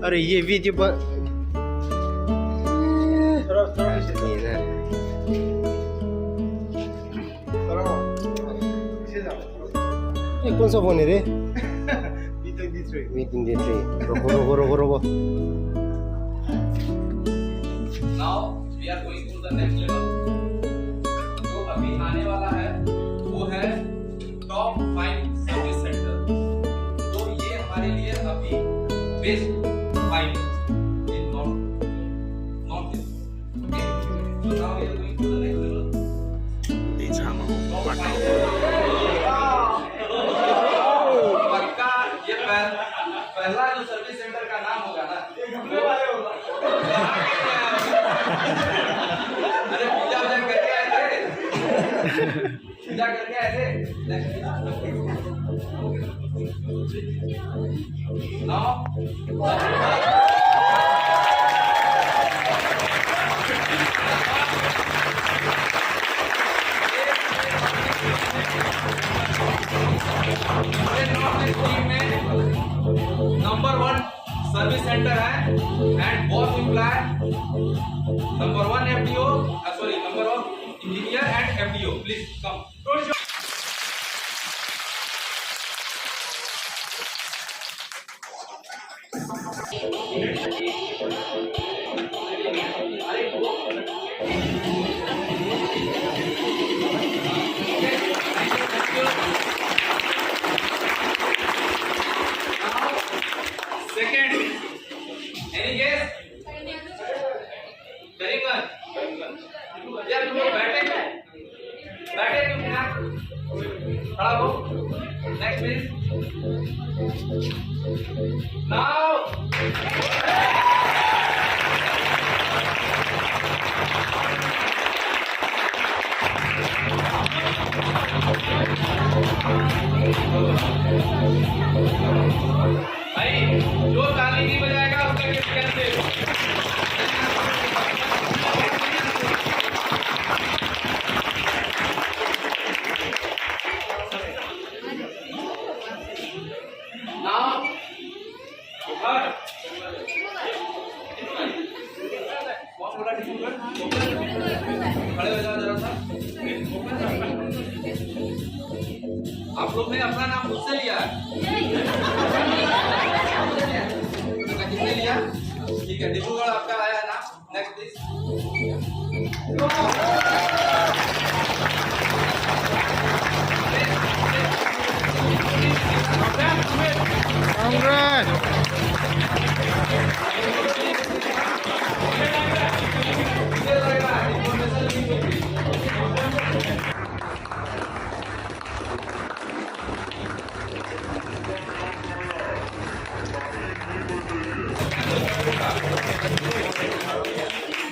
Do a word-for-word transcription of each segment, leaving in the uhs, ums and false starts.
अरे, ये वीडियो पर ये कौन सा फोन है रे? B twenty three. B twenty three. रुको, रुको, रुको, रुको। Now we are going to the next level. जो अभी आने वाला है, वो है टॉप फाइव सर्विस सेंटर। तो ये हमारे लिए अभी best five in north, north east. Okay, so now we are going to the next level। पक्का ये पहला, पहला जो सर्विस सेंटर का नाम होगा ना, अरे पूजा वूजा करके आए थे, पूजा करके आए थे। Now, number one service centre है and boss employer, number one F D O, sorry, number one engineer and F D O, please come. Second, any guess? Karimganj. यार, तुम लोग बैठे क्यों? बैठे क्यों बिना? खड़ा हो। Next please. नाउ। भाई, जो ताली नहीं बजाएगा, उसका गिफ्ट कैंसिल। नाउ, उधर। अपना नाम मुझसे लिया है। अच्छा, किसने लिया? ठीक है, डिब्रूगढ़ आपका आया नाम। Next, please. Congrats.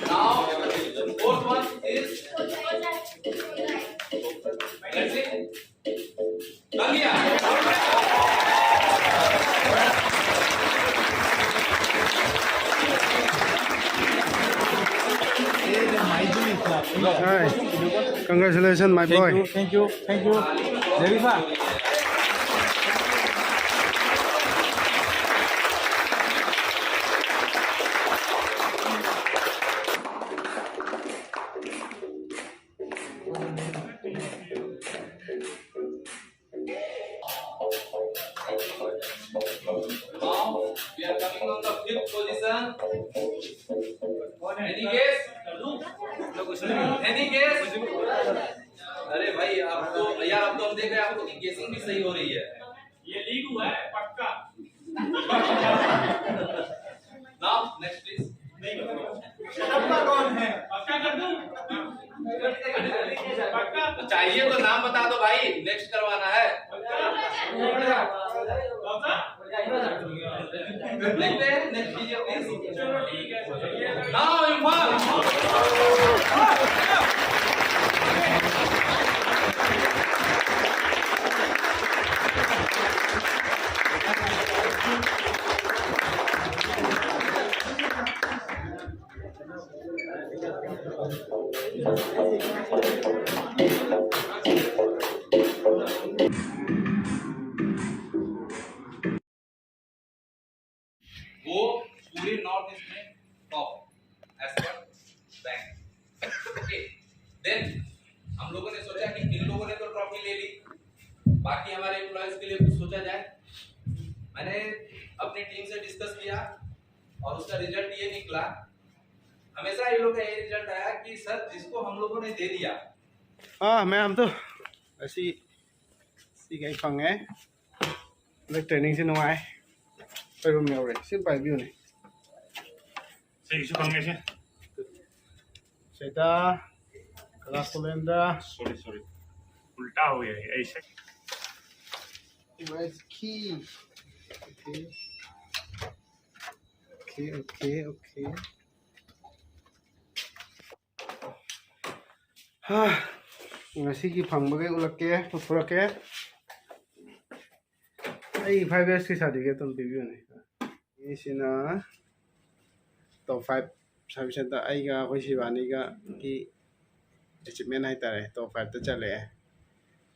Now, fourth one is, let's see. Done. Hi. Congratulations, my boy. Thank you, thank you, thank you. Zarifa. Now, we are coming on the fifth position. Any guess? Any guess? अरे भाई, आप तो, यार, आप तो हम देख रहे हैं, आपको गेसिंग भी सही हो रही है। ये लीग हुआ है पक्का। Now, next, please. पक्का कर दूं? पक्का? चाहिए तो नाम बता दो भाई, नेक्स्ट करवाना है। पक्का? कौन सा? देखते हैं, नेक्स्ट कीजिए, प्लीज। चलो, ठीक है। Now, इम्फाल। वो पूरे नॉर्थ ईस्ट में top, as per bank. Okay, then हम लोगों ने सोचा कि इन लोगों ने तो ट्रॉफी ले ली, बाकी हमारे एम्प्लॉयज के लिए कुछ सोचा जाए। मैंने अपनी टीम से डिस्कस किया और उसका रिजल्ट ये निकला। हमेशा ये लोग का ये रिजल्ट आया कि सर, जिसको हम लोगों ने दे दिया, ꯑꯥ, ꯃꯌꯥꯝꯗꯣ, ꯑꯁꯤ, ꯁꯤꯒꯩ ꯐꯪꯉꯦ꯫ ꯍꯟꯗꯛ ꯇ꯭ꯔꯦꯅꯤꯡꯁꯦ ꯅꯨꯡꯉꯥꯏ꯫ ꯑꯩꯈꯣꯏ ꯔꯨꯝ ꯌꯧꯔꯦ꯫ ꯁꯤ ꯄꯥꯏꯕꯤꯌꯨꯅꯦ꯫ ꯁꯤꯒꯤꯁꯨ ꯐꯪꯉꯦ ꯁꯦ꯫ ꯁꯤꯗ ꯀꯂꯥ ꯀꯣꯂꯦꯟꯗ꯫ ꯁꯣꯔꯤ, ꯁꯣꯔꯤ꯫ ꯎꯜꯇꯥ ꯍꯣ ꯒꯌꯥ ꯍꯦ ꯑꯩꯁꯦ꯫ Where's key? Okay. Okay, okay, okay. ꯍꯥ, ꯉꯁꯤꯒꯤ ꯐꯪꯕꯈꯩ ꯎꯠꯂꯛꯀꯦ, ꯎꯠꯊꯣꯔꯛꯀꯦ꯫ ꯑꯩ ꯐꯥꯏꯚ ꯌꯔꯁꯀꯤ ꯁꯥꯔꯇꯤꯐꯤꯀꯦꯠ ꯑꯗꯨꯝ ꯄꯤꯕꯤꯌꯨꯅꯦ꯫ ꯁꯤꯅ ꯇꯣꯞ ꯐꯥꯏꯚ ꯁꯥꯔꯚꯤꯁ ꯁꯦꯟꯇꯔ, ꯑꯩꯒ ꯑꯩꯈꯣꯏ ꯁꯤꯕꯥꯅꯤꯒꯒꯤ ꯑꯦꯆꯤꯞꯃꯦꯟ ꯍꯥꯏꯇꯥꯔꯦ, ꯇꯣꯞ ꯐꯥꯏꯚꯇ ꯆꯠꯂꯛꯑꯦ꯫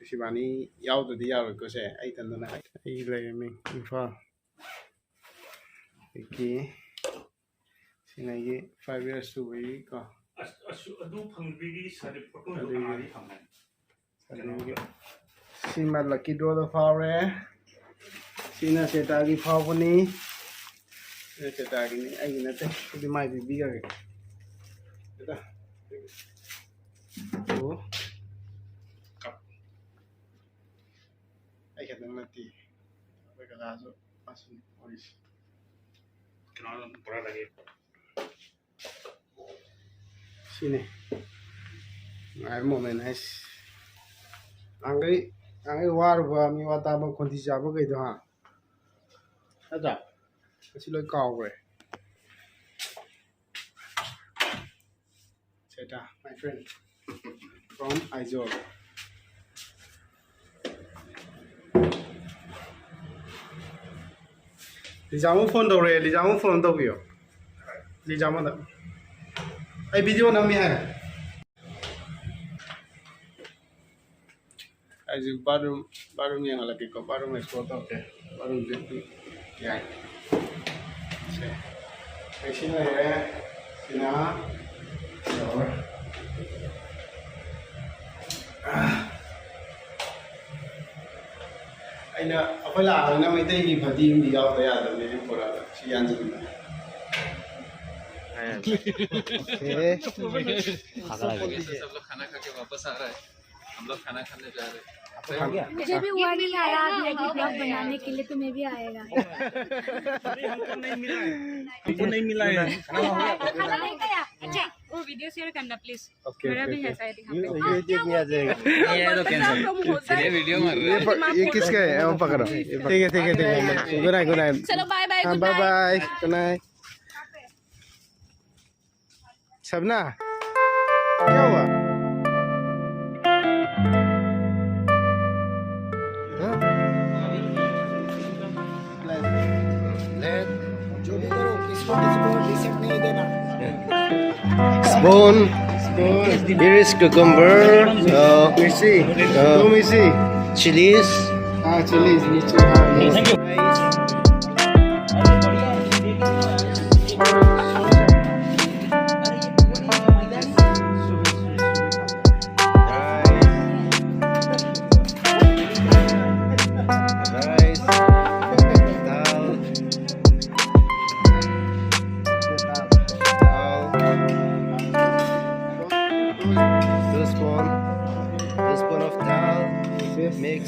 ꯁꯤꯕꯥꯅꯤ ꯌꯥꯎꯗ꯭ꯔꯗꯤ ꯌꯥꯔꯣꯏꯀꯣ ꯁꯦ, ꯑꯩ ꯏꯊꯟꯗꯅ꯫ ꯑꯩ ꯂꯩꯔꯝꯃꯤ ꯏꯝꯐꯥꯜ꯫ ꯑꯗꯒꯤ ꯁꯤꯅ ꯑꯩꯒꯤ ꯐꯥꯏꯚ ꯌꯔꯁ ꯁꯨꯕꯒꯤ ꯀꯣ꯫ ꯑꯁ, ꯑꯁ, ꯑꯗꯨ ꯐꯪꯕꯒꯤ ꯁꯥꯔꯇꯤꯐꯤꯀꯦꯠ ꯐꯣꯇꯣꯗꯣ ꯑꯗꯨꯒꯤ ꯀꯅꯥꯒꯤ ꯊꯝꯃꯦ? ꯑꯗꯨꯒꯤ ꯁꯤꯃ ꯂꯛꯀꯤ ꯗ꯭ꯔꯣꯗ ꯐꯥꯎꯔꯦ꯫ ꯁꯤꯅ ꯆꯦꯇꯥꯒꯤ ꯐꯥꯎꯕꯅꯤ꯫ ꯁꯤꯅ ꯆꯦꯇꯥꯒꯤꯅꯤ, ꯑꯩꯒꯤ ꯅꯠꯇꯦ꯫ ꯁꯤꯗꯤ ꯃꯥꯏ ꯄꯤꯕꯤꯈ꯭ꯔꯒꯦ꯫ ꯆꯦꯇꯥ꯫ ꯑꯣ꯫ ꯑꯩ ꯈꯛꯇꯪ ꯅꯠꯇꯦ꯫ ꯑꯩꯈꯣꯏ ꯀꯀꯥꯁꯨ ꯃꯥꯁꯨꯅꯤ ꯑꯣꯏꯔꯤꯁꯦ꯫ ꯀꯅꯥꯅꯣ ꯕꯣꯔꯥ ꯂꯩꯒꯦ? ꯁꯤꯅꯤ ꯅꯨꯡꯉꯥꯏꯕ ꯃꯣꯃꯦꯟ ꯍꯥꯏꯁꯦ꯫ ꯅꯍꯥꯟꯈꯩ, ꯅꯍꯥꯟꯈꯩ ꯋꯥꯔꯨꯕ, ꯃꯤ ꯋꯥ ꯇꯥꯕ, ꯈꯣꯟꯊꯤ ꯆꯥꯕ ꯀꯩꯗꯣ, ꯍꯥ? ꯅꯠꯇ꯭ꯔꯥ? ꯉꯁꯤ ꯂꯣꯏ ꯀꯥꯎꯈ꯭ꯔꯦ꯫ ꯁꯦꯇꯥ, my friend from Aizawl꯫ ꯂꯤꯖꯥꯃꯣ ꯐꯣꯟ ꯇꯧꯔꯛꯑꯦ, ꯂꯤꯖꯥꯃꯣ ꯐꯣꯟ ꯇꯧꯕꯤꯌꯣ꯫ ꯂꯤꯖꯥꯃꯣꯗ ꯑꯩ ꯚꯤꯗꯤꯑꯣ ꯅꯝꯃꯤ ꯍꯥꯏ꯫ ꯑꯩꯁꯨ ꯕꯥꯠꯔꯨꯝ, ꯕꯥꯠꯔꯨꯝ ꯌꯦꯡꯍꯜꯂꯛꯀꯦꯀꯣ, ꯕꯥꯠꯔꯨꯝ ꯑꯦꯛꯁꯄ꯭ꯂꯣꯔ ꯇꯧꯔꯛꯀꯦ꯫ ꯕꯥꯠꯔꯨꯝꯁꯦ ꯑꯗꯨꯝ ꯌꯥꯏ꯫ ꯁꯦ꯫ ꯑꯩ ꯁꯤ ꯂꯩꯔꯦ꯫ ꯁꯤꯅ shower꯫ ꯑꯩꯅ ꯑꯩꯈꯣꯏ ꯂꯥꯛꯑꯕꯅꯤꯅ ꯃꯩꯇꯩꯒꯤ ꯐꯗꯤ ꯑꯃꯗꯤ ꯌꯥꯎꯗ ꯌꯥꯗꯕꯅꯤꯅ ꯄꯨꯔꯛꯑꯒ ꯁꯤ ꯌꯥꯟꯁꯤꯟꯕ꯫ हम लोग खाना खा के वापस आ रहा है। हम लोग खाना खाने जा रहे हैं। मुझे भी हुआ नहीं आया अभी अभी ब्लॉग बनाने के लिए, तुम्हें भी आएगा। हमको नहीं मिला है। हमको नहीं मिला है। खाना नहीं खाया? अच्छा, वो वीडियो शेयर करना प्लीज। मेरा भी है शायद यहाँ पे। ये देखने आ जाएगा। ये तो कैंसिल। ये वीडियो मार रहे हैं। ये किसका है? वो पकड़ो। ठीक है, ठीक है, ठीक है। Good night, good night. चलो बाय बाय, हाँ, good bye night. Bye, good night. Shabna, क्या हुआ? हाँ? जो भी करो, किसको किसको डिसेंट नहीं देना। Spoon. Here is cucumber. Uh, Missy. Uh, Two Missy. Chilies. Ah, chilies. Missy. Ah, yes. Rice. Rice. Dal. Dal. Two spoon. Two spoon of dal. Mix.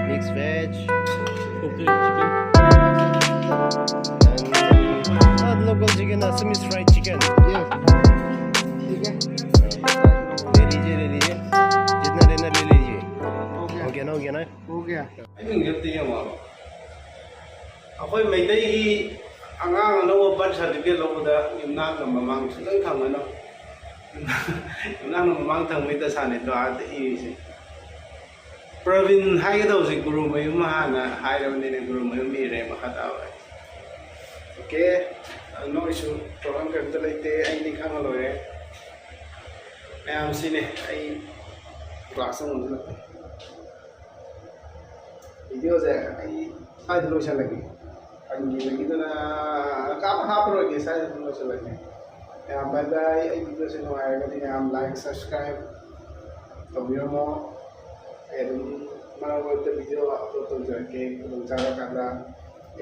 Mix veg. And, uh, not local chicken, Assamese fried chicken. Yes. ठीक है. ले लीजिए, ले लीजिए. जितना लेना ले लीजिए. Okay. Okay ना, okay ना? Okay. ꯑꯩ ꯃꯤꯡꯁꯦ ꯑꯝꯇ ꯌꯦꯡꯉꯣ꯫ ꯑꯩꯈꯣꯏ ꯃꯩꯇꯩꯒꯤ ꯑꯉꯥꯡ ꯑꯅꯧꯕ ꯕꯥꯔꯊ ꯁꯥꯔꯇꯤꯐꯤꯀꯦꯠ ꯂꯧꯕꯗ ꯌꯨꯝꯅꯥꯛꯅ ꯃꯃꯥꯡ ꯁꯨꯡꯊꯪ ꯊꯪꯒꯅꯨ꯫ ꯌꯨꯝꯅꯥꯛꯅ ꯃꯃꯥꯡ ꯊꯪꯕꯒꯤ ꯗꯁꯥꯅꯤꯗꯣ ꯑꯥꯗ ꯏꯔꯤꯁꯦ꯫ ꯄ꯭ꯔꯕꯤꯟ ꯍꯥꯏꯒꯗꯧꯕꯁꯦ ꯒꯨꯔꯨꯃꯌꯨꯝ ꯍꯥꯟꯅ ꯍꯥꯏꯔꯕꯅꯤꯅ ꯒꯨꯔꯨꯃꯌꯨꯝ ꯏꯔꯦ ꯃꯈꯥ ꯇꯥꯕ꯫ Okay, ꯅꯣꯏꯁꯨ ꯄ꯭ꯔꯣꯕ꯭ꯂꯦꯝ ꯀꯔꯤꯝꯇ ꯂꯩꯇꯦ, ꯑꯩꯗꯤ ꯈꯪꯉ ꯂꯣꯏꯔꯦ꯫ ꯃꯌꯥꯝ ꯁꯤꯅꯦ ꯑꯩ ꯀ꯭ꯂꯥꯁ ꯑꯃ ꯂꯥꯛꯑꯦ꯫ ꯚꯤꯗꯤꯑꯣꯁꯦ ꯑꯩ ꯁ꯭ꯋꯥꯏꯗ ꯂꯣꯏꯁꯤꯜꯂꯒꯦ꯫ ꯍꯟꯈꯤꯕꯒꯤꯗꯨꯅ ꯀꯥꯞ ꯍꯥꯞꯄꯔꯣꯏꯒꯦ, ꯁ꯭ꯋꯥꯏꯗ ꯑꯗꯨꯝ ꯂꯣꯏꯁꯤꯜꯂꯒꯦ꯫ ꯃꯌꯥꯝ ꯕꯥꯏ ꯕꯥꯏ꯫ ꯑꯩ ꯚꯤꯗꯤꯑꯣꯁꯦ ꯅꯨꯡꯉꯥꯏꯔꯒꯗꯤ ꯃꯌꯥꯝ ꯂꯥꯏꯛ ꯁꯕꯁꯀ꯭ꯔꯥꯏꯕ ꯇꯧꯕꯤꯔꯝꯃꯣ꯫ ꯑꯩ ꯑꯗꯨꯝ ꯃꯔꯛ ꯃꯔꯛꯇ ꯚꯤꯗꯤꯑꯣ ꯑꯞꯂꯣꯗ ꯇꯧꯖꯔꯛꯀꯦ, ꯈꯨꯗꯣꯡ ꯆꯥꯔꯀꯥꯟꯗ꯫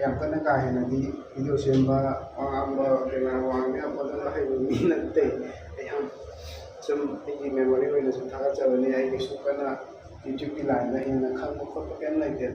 ꯌꯥꯝ ꯀꯟꯅ ꯀꯥ ꯍꯦꯟꯅꯗꯤ ꯚꯤꯗꯤꯑꯣ ꯁꯦꯝꯕ, ꯋꯥ ꯉꯥꯡꯕ, ꯀꯦꯃꯦꯔꯥ ꯃꯃꯥꯡꯗ ꯌꯥꯝ ꯐꯖꯅ ꯍꯩꯕ ꯃꯤ ꯅꯠꯇꯦ꯫ ꯑꯩ ꯌꯥꯝ ꯁꯨꯝ ꯑꯩꯒꯤ ꯃꯦꯃꯣꯔꯤ ꯑꯣꯏꯅ ꯁꯨꯝ ꯊꯥꯒꯠꯆꯕꯅꯤ꯫ ꯑꯩ ꯀꯩꯁꯨ ꯀꯟꯅ ꯌꯨꯇ꯭ꯌꯨꯕꯀꯤ ꯂꯥꯏꯟꯗ ꯍꯦꯟꯅ ꯈꯪꯕ ꯈꯣꯠꯄ ꯀꯩꯝ ꯂꯩꯇꯦ꯫